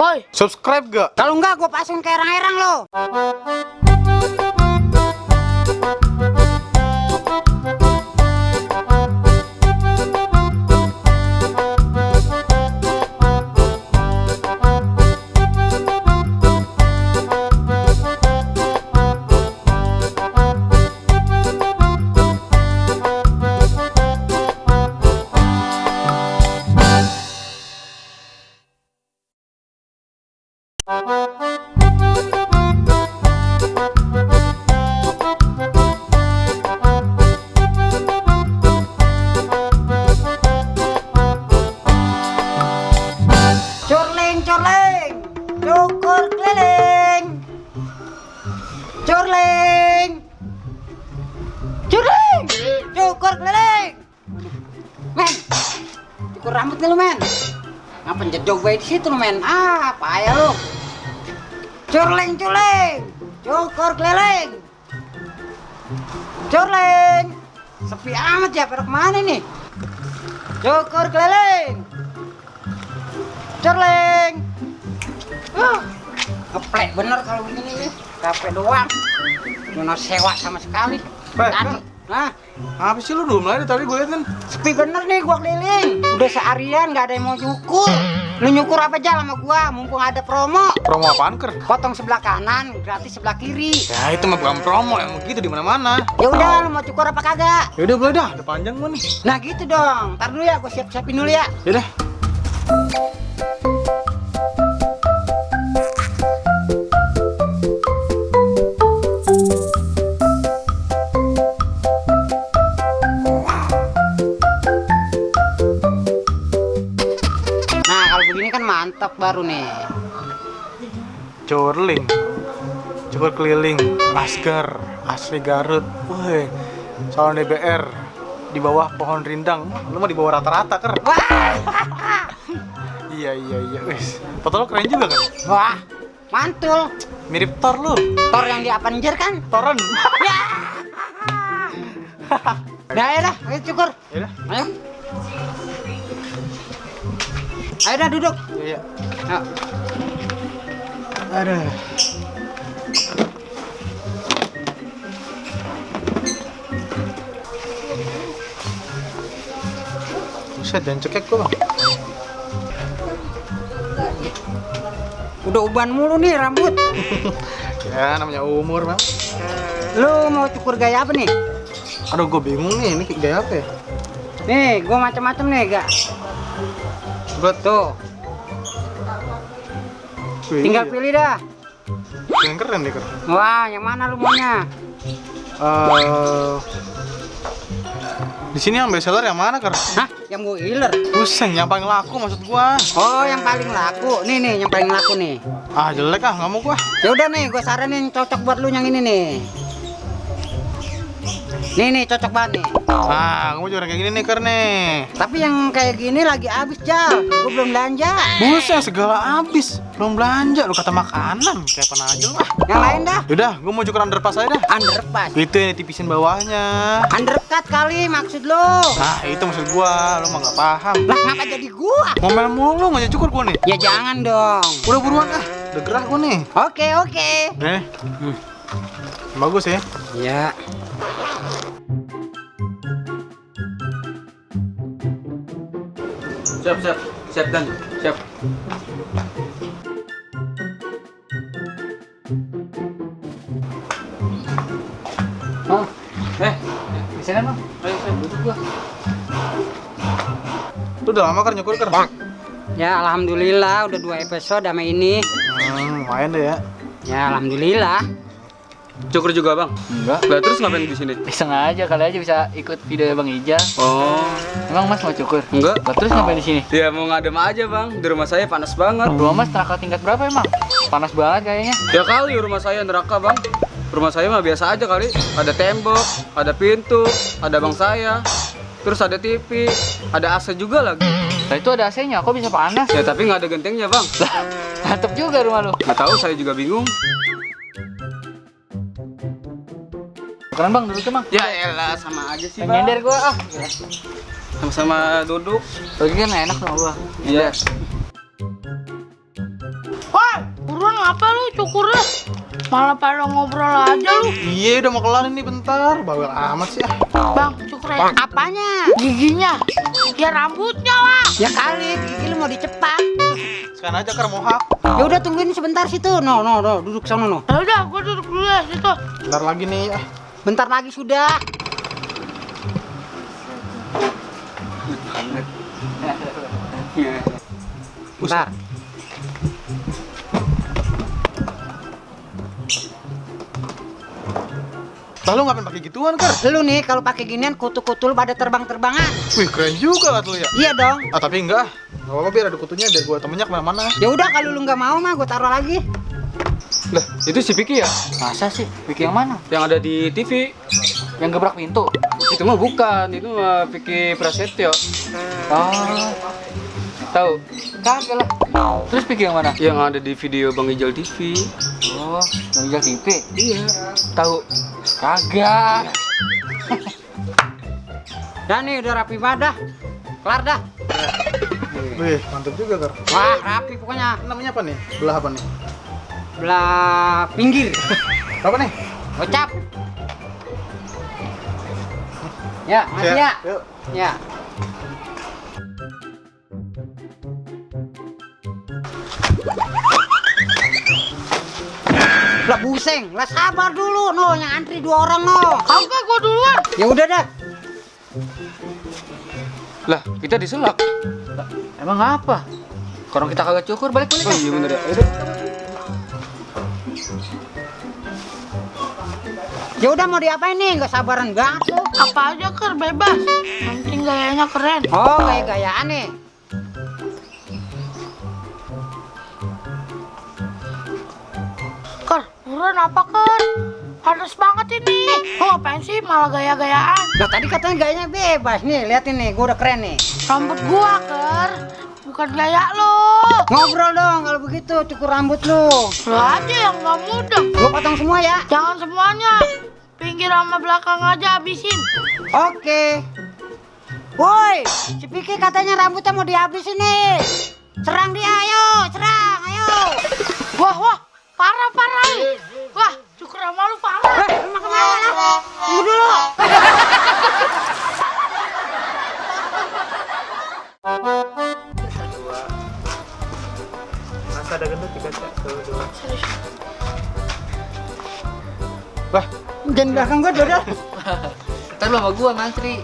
Woi, Subscribe gak? kalau enggak gue pasang ke erang-erang lo. Curling, cukur keliling, curling, cukur keliling. Men, cukur rambut nih lu men. Ngapa jauh bayi di situ lu men? Ah, payah lu. Curling, cukur keliling, curling. Sepi amat ya, pada kemana nih? Cukur keliling, curling. Ngeplek bener kalau begini nih. Capek doang. Cuma sewa sama sekali. Tadi. Hah? Apa sih lu belum mulai tadi gue liat kan? Sepi bener nih gua keliling. Udah seharian nggak ada yang mau nyukur. Lu nyukur apa aja sama gua, mumpung ada promo. Promo apaan ker? Potong sebelah kanan, gratis sebelah kiri. Ya itu mah bukan promo yang begitu di mana-mana. Ya udah, lu mau cukur apa kagak? Ya udah boleh dah, udah panjang gua nih. Nah gitu dong. Ntar dulu ya, gua siap-siapin dulu ya. Yaudah. Nah kalau begini kan mantap baru nih. Curling, cukur keliling, Asgar, asli Garut. Woi, salon DBR di bawah pohon rindang. Lu mah di bawah rata-rata ker. Wah, Iya. Wis, foto lu keren juga kan? wah, mantul. Mirip Thor lu. Thor yang di Avenger kan? Toren. Ya. Nah, ya dah, ayo cukur. Yaudah. Ayo. Ayo dah duduk. Iya. Ayo. Aduh. Buset, jangan cekek gua bang. Udah uban mulu nih rambut. Ya namanya umur bang. Lu mau cukur gaya apa nih? Aduh gue bingung nih, ini gaya apa ya? Nih, gua macam-macam nih, Gak. Gue Tuh, tinggal pilih dah. yang keren nih keren. Wah, yang mana lu maunya? Di sini yang best seller yang mana ker? Hah? Yang mau healer? Pusing, yang paling laku maksud gua. Oh, yang paling laku. Nih, yang paling laku nih. Ah jelek ah, nggak mau gua. Ya udah nih, gua saranin cocok buat lu yang ini nih. Nih, cocok banget nih. Ah, kamu juga kayak gini nih ker nih. Tapi yang kayak gini lagi habis, Jal. Gua belum belanja. Buset, segala habis. Belum belanja, lu kata makanan. Kayak apa aja lu ah. Yang lain dah. Yaudah, gua mau cukur underpass aja dah. Underpass. Itu yang ditipisin bawahnya. Undercut kali maksud lu. Nah, itu maksud gua, lu mah nggak paham. Lah, ngapa jadi gua? Ngomel mulu, nggak jadi cukur gua nih. Ya jangan dong. Udah buruan ah, udah gerah gua nih. Oke. Nih, bagus ya. Ya. Siap dan siap. Oh, Di sana bang. Ayo saya duduk gua. Lu udah lama kan nyukur ker? ya alhamdulillah udah 2 episode sama ini. Lumayan deh ya. Ya alhamdulillah. Cukur juga bang? Enggak, Lah terus ngapain di sini? iseng aja kali aja bisa ikut video Bang Ija. Oh, Emang Mas mau cukur? enggak. Lah terus ngapain di sini? Ya mau ngadem aja bang. Di rumah saya panas banget. Rumah Mas neraka tingkat berapa emang? Panas banget kayaknya. Ya kali rumah saya neraka bang. Rumah saya mah biasa aja kali. Ada tembok, ada pintu, ada bang saya. Terus ada TV, ada AC juga lagi. Lah itu ada AC-nya, kok bisa panas? Ya tapi nggak ada gentengnya bang. Lah, mantep juga rumah lu. Nggak tahu, saya juga bingung. Keren Bang, duduknya Bang. Ya elah, sama aja sih Pengen nyender bang. gua ah. Sama-sama duduk. Lagi kan enak sama gua. Iya. Malah pada ngobrol aja lu. Iya, udah mau kelar ini bentar. Bawel amat sih ah. Bang, cukurin. Apanya? Giginya. Ya rambutnya lah. Ya kali gigi lu mau dicepat. Sekarang aja Kar mohak. Ya udah tungguin sebentar situ. No, duduk sono no. Ya udah, gua duduk dulu ya situ. Bentar lagi nih ah. Bentar lagi sudah. Bentar. Lalu ngapain pakai gituan Kar? Lu nih kalau pakai ginian kutu-kutu lu pada terbang-terbangan. Wih keren juga lah tuh ya. Iya dong. Ah tapi enggak. Gak apa-apa biar ada kutunya biar gua temennya kemana-mana. Ya udah kalau lu nggak mau mah gue taruh lagi. Lah, itu si Vicky ya? Masa sih? Vicky yang mana? Yang ada di TV. Yang gebrak pintu? Itu mah bukan, itu mah Vicky Prasetyo. Oh, tahu? Kagak lah. Terus Vicky yang mana? Yang ada di video Bang Ijal TV. Oh, yang jual TV? Iya. Tahu? Kagak. Dan nih udah rapi banget dah. Kelar dah. Wih mantep juga Kar. Wah rapi pokoknya. Namanya apa nih? Belah apa nih? Belah pinggir. Apa nih? Gocap. Ya, masih ya. Yuk. Ya. Lah buseng, lah sabar dulu no, yang antri 2 orang no. Kagak, gua duluan. Ya udah dah. Lah, kita diselak. Emang apa? Kalau kita kagak cukur balik Oh iya bener ya. Yaudah. Ya udah mau diapain nih? Gak sabaran banget lu. Apa aja Kar, bebas. Yang penting gayanya keren. Oh, gaya-gayaan nih. Kar, buruan apa Kar? Panas banget ini. Kok ngapain sih malah gaya-gayaan? Nah tadi katanya gayanya bebas nih, liatin nih, gua udah keren nih. Rambut gua Kar, bukan gaya lo. Ngobrol dong kalau begitu, cukur rambut lu. Lo aja yang nggak mudah. Gua potong semua ya. Jangan semuanya. Pinggir sama belakang aja habisin. Oke. Woi, si Piki katanya rambutnya mau dihabisin nih. Serang dia, ayo, serang, ayo. Wah, parah. Wah, cukur sama lu parah. Lu mau kemana lah? Tunggu dulu. Masa ada gendut 3 cek. Wah, jangan belakang gua dodol. Ntar lu sama gua ngantri.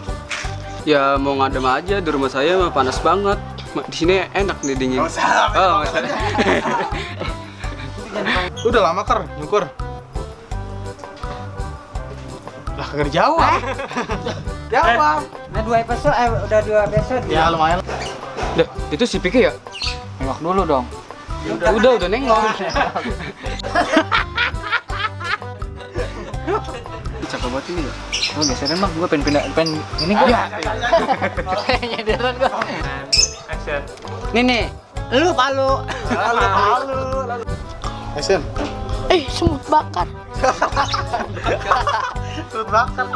Ya mau ngadem aja di rumah saya mah panas banget. Di sini enak nih dingin. Nggak usah. Oh, nggak usah. Udah lama Kar nyukur. Lah kagak dijawab. Jawab. Nah 2 episode, udah 2 episode. Ya lumayan. Dah, itu si Vicky ya? Nengok dulu dong. Udah nengok. Cakep banget ini ya. Oh, geserin bang, gua pengen pindah, ini gua. Oke, nyederan gua. Nih, lu palu. Esen. Semut bakar. Sud bakar.